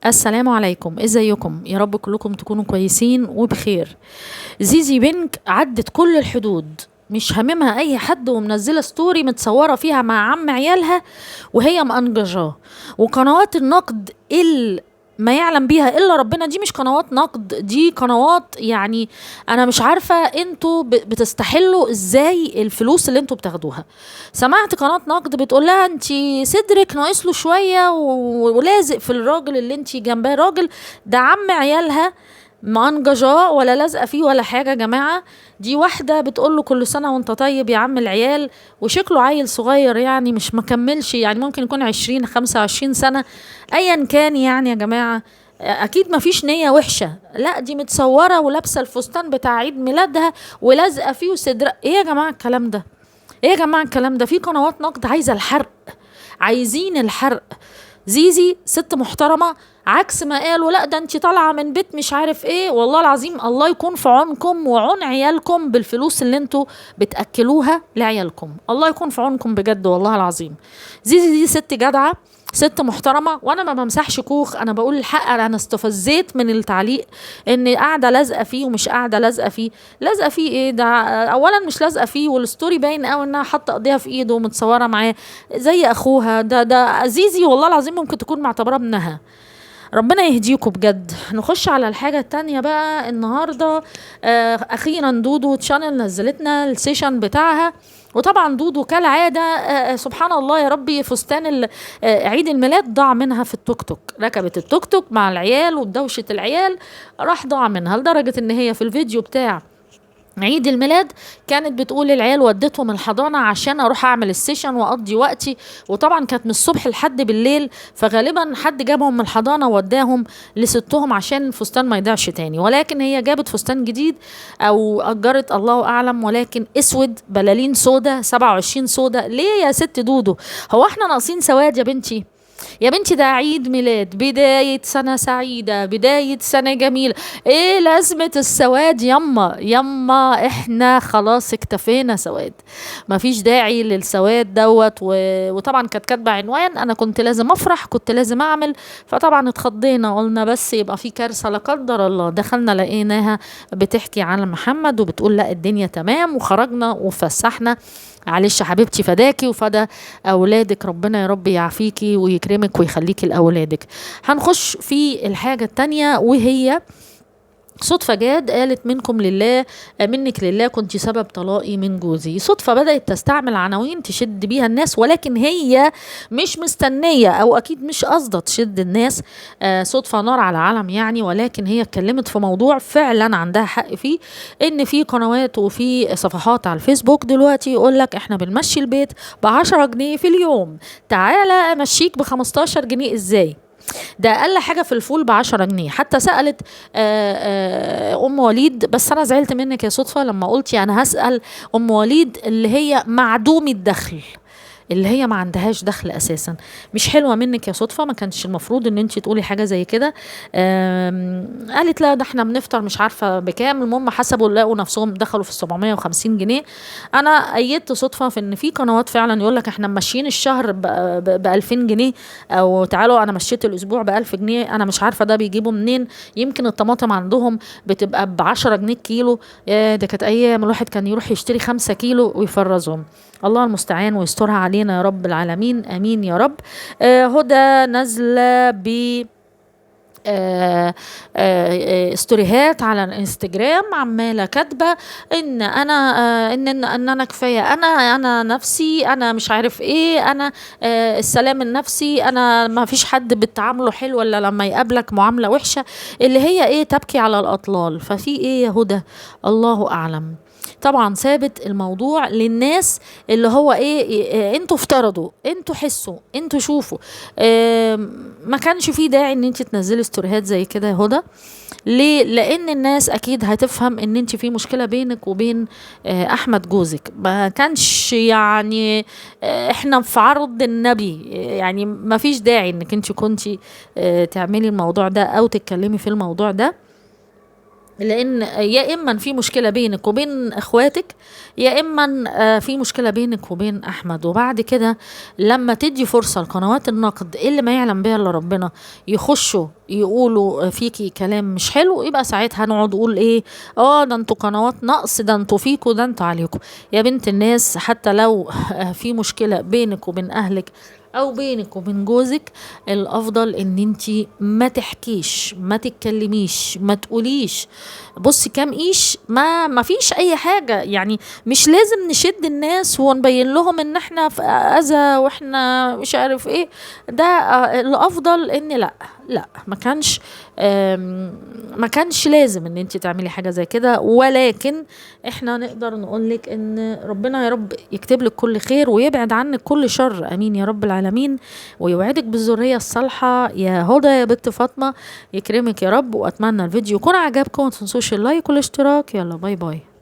السلام عليكم، ازيكم؟ يا رب كلكم تكونوا كويسين وبخير. زيزي بنك عدت كل الحدود، مش هاممها اي حد، ومنزلة story متصورة فيها مع عم عيالها وهي مأنججاه. وقنوات النقد اللي ما يعلم بيها الا ربنا، دي مش قنوات نقد، دي قنوات يعني انا مش عارفه انتوا بتستحلوا ازاي الفلوس اللي انتوا بتاخدوها. سمعت قناة نقد بتقول لها انت صدرك ناقص له شوية ولازق في الراجل اللي انت جنباه، راجل ده عم عيالها مأنججاه ولا لازقه فيه ولا حاجة. يا جماعة دي واحدة بتقول له كل سنة وانت طيب يا عم العيال، وشكله عيل صغير يعني مش مكملش، يعني ممكن يكون 20 25 سنة ايا كان. يعني يا جماعة اكيد ما فيش نيه وحشة، لا دي متصورة ولابسه الفستان بتاع عيد ميلادها ولازقه فيه وصدر. ايه يا جماعة الكلام ده؟ ايه يا جماعة الكلام ده؟ في قنوات نقد عايزه الحرق، عايزين الحرق. زيزي ست محترمه عكس ما قالوا، لا ده انت طالعه من بيت مش عارف ايه. والله العظيم الله يكون في عونكم وعون عيالكم بالفلوس اللي انتوا بتاكلوها لعيالكم، الله يكون في عونكم بجد والله العظيم. زيزي دي ست جدعه، ست محترمه، وانا ما بمسحش كوخ، انا بقول الحق. انا استفزيت من التعليق ان قاعدة لازقه فيه ومش قاعدة لازقه فيه. لازقه فيه ايه ده؟ اولا مش لازقه فيه، وال story باين قوي انها حاطه ايديها في ايده ومتصوره معاه زي اخوها. ده زيزي والله العظيم ممكن تكون معتبراه ابنها. ربنا يهديكم بجد. نخش على الحاجة التانية بقى النهاردة. أخيرا دودو channel نزلتنا ال session بتاعها، وطبعا دودو كالعادة سبحان الله يا ربي فستان عيد الميلاد ضاع منها في التوك توك. ركبت التوك توك مع العيال ودوشة العيال راح ضاع منها، لدرجة ان هي في الفيديو بتاع عيد الميلاد كانت بتقول للعيال وديتهم الحضانة عشان اروح اعمل ال session واقضي وقتي، وطبعا كانت من الصبح لحد بالليل، فغالبا حد جابهم من الحضانة ووداهم لستهم عشان الفستان ما يضيعش تاني. ولكن هي جابت فستان جديد او اجرت الله اعلم، ولكن اسود بلالين سودا 27 سودا. ليه يا ست دودو؟ هو احنا ناقصين سواد يا بنتي؟ يا بنتي ده عيد ميلاد، بداية سنة سعيدة، بداية سنة جميلة، ايه لازمة السواد؟ يما يما احنا خلاص اكتفينا سواد، مفيش داعي للسواد دوت. وطبعا كانت كاتبة عنوان انا كنت لازم افرح، كنت لازم اعمل، فطبعا اتخضينا قلنا بس يبقى في كارثة لا قدر الله. دخلنا لقيناها بتحكي على محمد وبتقول لا الدنيا تمام، وخرجنا وفسحنا. معلش حبيبتي فداكي وفدا اولادك، ربنا يا رب يعافيكي ويكرمك ويخليكي لاولادك. هنخش في الحاجة التانية وهي صدفة جاد قالت منكم لله، منك لله كنت سبب طلاقي من جوزي. صدفة بدأت تستعمل عناوين تشد بيها الناس، ولكن هي مش مستنية أو أكيد مش قصدة تشد الناس. صدفة نار على علم يعني، ولكن هي اتكلمت في موضوع فعلا عندها حق فيه، إن في قنوات وفي صفحات على الفيسبوك دلوقتي يقول لك إحنا بنمشي البيت ب10 جنيه في اليوم، تعالى أمشيك ب15 جنيه. إزاي؟ ده اقل حاجة في الفول ب10 جنيه. حتى سالت ام وليد، بس انا زعلت منك يا صدفة لما قلتي انا هسال ام وليد اللي هي معدومة الدخل، اللي هي ما عندهاش دخل اساسا. مش حلوة منك يا صدفة، ما كانش المفروض ان انت تقولي حاجة زي كده. قالت لا ده احنا بنفطر مش عارفه بكام. المهم حسبوا لقوا نفسهم دخلوا في 750 جنيه. انا ايدت صدفة في ان في قنوات فعلا يقول لك احنا ماشيين الشهر ب 2000 جنيه، او تعالوا انا مشيت الاسبوع ب 1000 جنيه. انا مش عارفه ده بيجيبوا منين، يمكن الطماطم عندهم بتبقى ب 10 جنيه الكيلو. يا ده كانت ايام الواحد كان يروح يشتري 5 كيلو ويفرزهم. الله المستعان ويسترها علينا يا رب العالمين، امين يا رب. هدى نازله ب ستوريهات على الانستجرام عماله كاتبه ان انا ان انا كفاية، انا نفسي، انا مش عارف ايه، انا السلام النفسي، انا ما فيش حد بتعامله حلو الا لما يقابلك معاملة وحشة، اللي هي ايه تبكي على الاطلال. ففي ايه يا هدى؟ الله اعلم. طبعا سابت الموضوع للناس اللي هو ايه، انتوا افترضوا، انتوا حسوا، انتوا شوفوا. ما كانش في داعي ان انت تنزلي ستوريهات زي كده يا هدى. ليه؟ لان الناس اكيد هتفهم ان انت في مشكلة بينك وبين احمد جوزك. ما كانش يعني احنا في عرض النبي، يعني ما فيش داعي انك انت كنتي تعملي الموضوع ده او تتكلمي في الموضوع ده. لان يا اما في مشكلة بينك وبين اخواتك، يا اما في مشكلة بينك وبين احمد. وبعد كده لما تدي فرصة لقنوات النقد اللي ما يعلم بها الا ربنا يخشوا يقولوا فيكي كلام مش حلو، يبقى ساعتها نقعد نقول ايه، ده انتوا قنوات نقص، ده انتوا فيكوا، ده انتوا عليكوا. يا بنت الناس، حتى لو في مشكلة بينك وبين اهلك او بينك وبين جوزك، الافضل ان انتي ما تحكيش، ما تتكلميش، ما تقوليش. بصي كام ايش، ما فيش اي حاجة، يعني مش لازم نشد الناس ونبين لهم ان احنا في اذى واحنا مش عارف ايه. ده الافضل ان لا لا، ما كانش لازم ان انتي تعملي حاجة زي كده. ولكن احنا نقدر نقولك ان ربنا يا رب يكتب لك كل خير ويبعد عنك كل شر، امين يا رب العالمين، ويوعدك بالذرية الصالحة يا هدى يا بنت فاطمة، يكرمك يا رب. واتمنى الفيديو يكون عجبكم، ما تنسوش ال like والاشتراك. يلا bye bye.